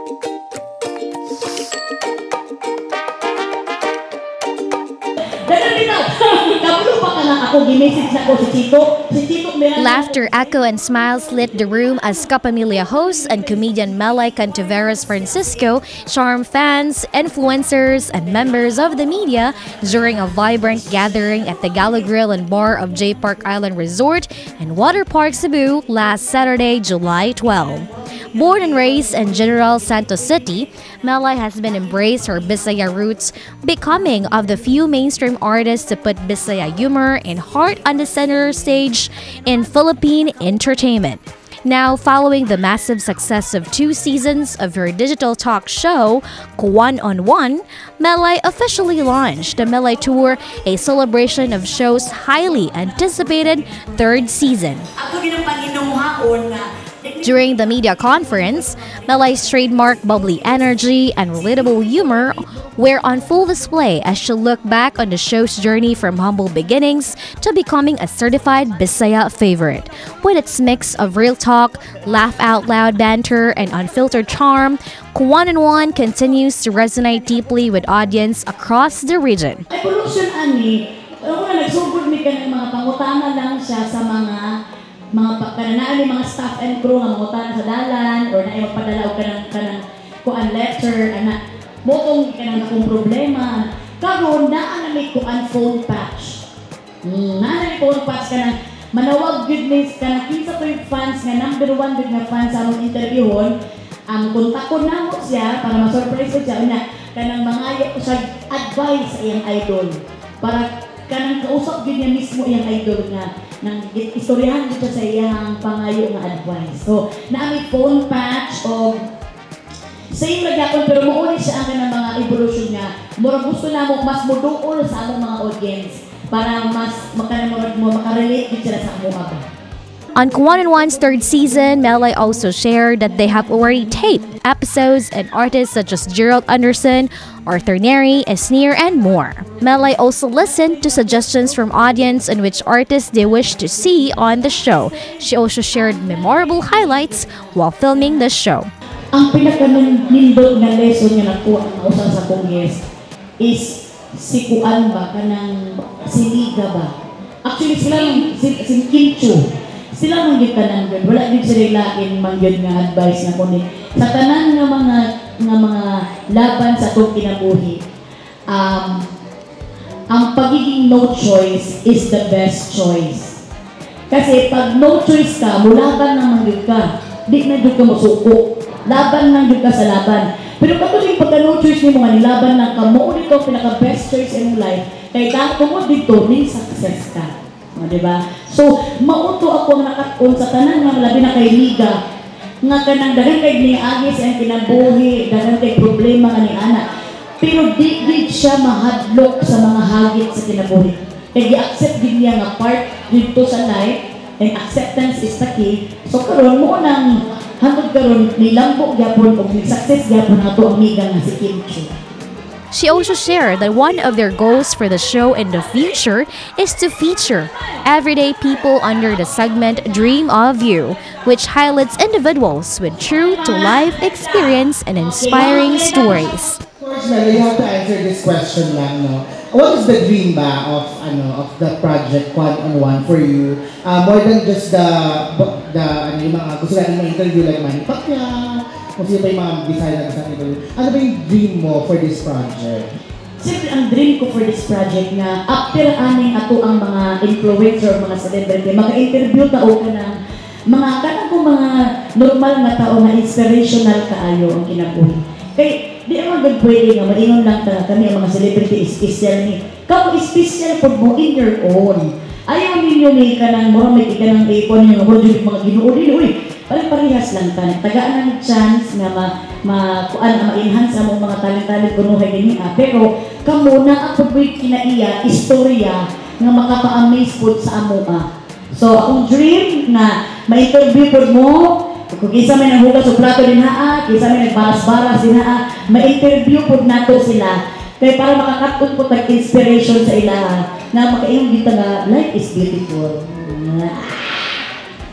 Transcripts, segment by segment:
Dagan bitaw. Kabalo pa ka na ako gi-message na ko si Chito. Si Chito Miranda. Laughter, echo, and smiles lit the room as Kapamilya host and comedian Melai Cantiveros Francisco charmed fans, influencers, and members of the media during a vibrant gathering at the Gala Grill and Bar of J Park Island Resort and Water Park Cebu last Saturday, July 12. Born and raised in General Santos City, Melai has been embraced her Bisaya roots, becoming of the few mainstream artists to put Bisaya humor and heart on the center stage in Philippine entertainment. Now, following the massive success of two seasons of her digital talk show, One on One, Melai officially launched the Melai Tour, a celebration of show's highly anticipated third season. Ako ginang panginuhaon nga During the media conference, Melai's trademark bubbly energy and relatable humor were on full display as she looked back on the show's journey from humble beginnings to becoming a certified Bisaya favorite. With its mix of real talk, laugh out loud banter, and unfiltered charm, One on One continues to resonate deeply with audience across the region. Evolution ani, ako na nagsugod mi kanang mga pangutana lang siya sa mga kanang naa ni mga staff and crew nga mangutana sa dalan or naay magpadala og kanang kuan letter ana mo tong kanang akong problema. Karon naa na may kuan phone patch. Naa na may phone patch, kanang manawag gyud ni kanang kinsa to yung fans nga number one gyud nga fans sa among interviewon, ang kontakon namo siya para ma-surprise ko siya. Unya kanang mangayo ko siya advice sa iyang idol para kanang kausap gyud niya mismo iyang idol nga nang istoryahan gyud siya sa iyang pangayo nga advice. So naa may phone patch o same ra gyapon, pero mao ni siya ang kanang mga evolution nga murag gusto namo mas moduol sa among mga audience para mas makana murag mo makarelate gyud sila sa amoa ba. On One on One's third season, Melai also shared that they have already taped episodes and artists such as Gerald Anderson, Arthur Neri, Esnyr, and more. Melai also listened to suggestions from audience on which artists they wish to see on the show. She also shared memorable highlights while filming the show. Ang pinakanindot nga lesson nga nakuha nga usa sa akong guest is si kuan ba, kanang si Liga ba. Actually sila si Kim Chiu. Sila man gyud tanan gyud. Wala gyud sila lain man gyud nga advice na kundi sa tanan nga mga laban sa atong kinabuhi. Ang pagiging no choice is the best choice. Kasi pag no choice ka, mulaban na man gyud ka. Di na gyud ka mosuko. Laban lang gyud ka sa laban. Pero katong pagka no choice nimo nga nilaban lang ka, mao dito ang pinaka best choice in life. Kay ta tungod dito ning success ka. O, di ba? So, mao to ako ang nakat-on sa tanan nga labi na kay Liga nga kanang daghan kay niagi sa iyang kinabuhi, daghan kay problema nga ni ana. Pero di gid siya mahadlok sa mga hagit sa kinabuhi. Kay gi-accept gid niya nga part dito sa life and acceptance is the key. So karon mo nang hangtod karon nilambo gyapon og ni-success gyapon ato ang amiga nga si Kim Chiu. She also shared that one of their goals for the show in the future is to feature everyday people under the segment Dream of You, which highlights individuals with true to life experience and inspiring stories. First, Mel, you have to answer this question lang, no? What is the dream ba of ano of the project One on One for you? More than just the ano, yung mga gusto natin ma-interview like Manny Pacquiao, kung sino pa yung mga Bisaya na gusto natin interview. Ano ba yung dream mo for this project? Siyempre, ang dream ko for this project nga, after aning ato ang mga influencer, mga celebrity, maka-interview ta o kanang mga kanang ko mga normal nga tao nga inspirational kaayo ang kinabuhi. Kay di naman gud pwede nga maingon lang ta kami ang mga celebrity special ni. Kamo special pud mo in your own. Ayaw ninyo ni kanang mura may kanang ipon ninyo nga mura jud mga Ginoo dili, uy. Pare-parehas lang ta. Tagaan na ni chance nga ma ma kuan ma-enhance among mga talent-talent kunuhay dinhi ah. Pero kamo naa pud mo'y kinaiya istorya nga makapa-amaze pud sa amoa. So akong dream na ma-interview pud mo kung kinsa may nanghugas og plato din haa, kinsa may nagbaras-baras din haa, ma-interview pud nato sila kay para makakat-on pud tag inspiration sa ila na makaingon kita nga life is beautiful.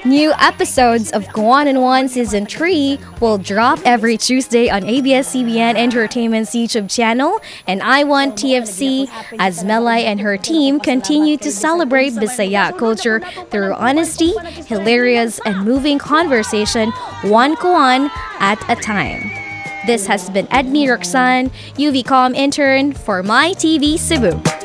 New episodes of Kuan on One Season 3 will drop every Tuesday on ABS-CBN Entertainment's YouTube channel and iWant TFC as Melai and her team continue to celebrate Bisaya culture through honesty, hilarious, and moving conversation, one Kuan at a time. This has been Edme Roxanne, UVCOM intern for My TV Cebu.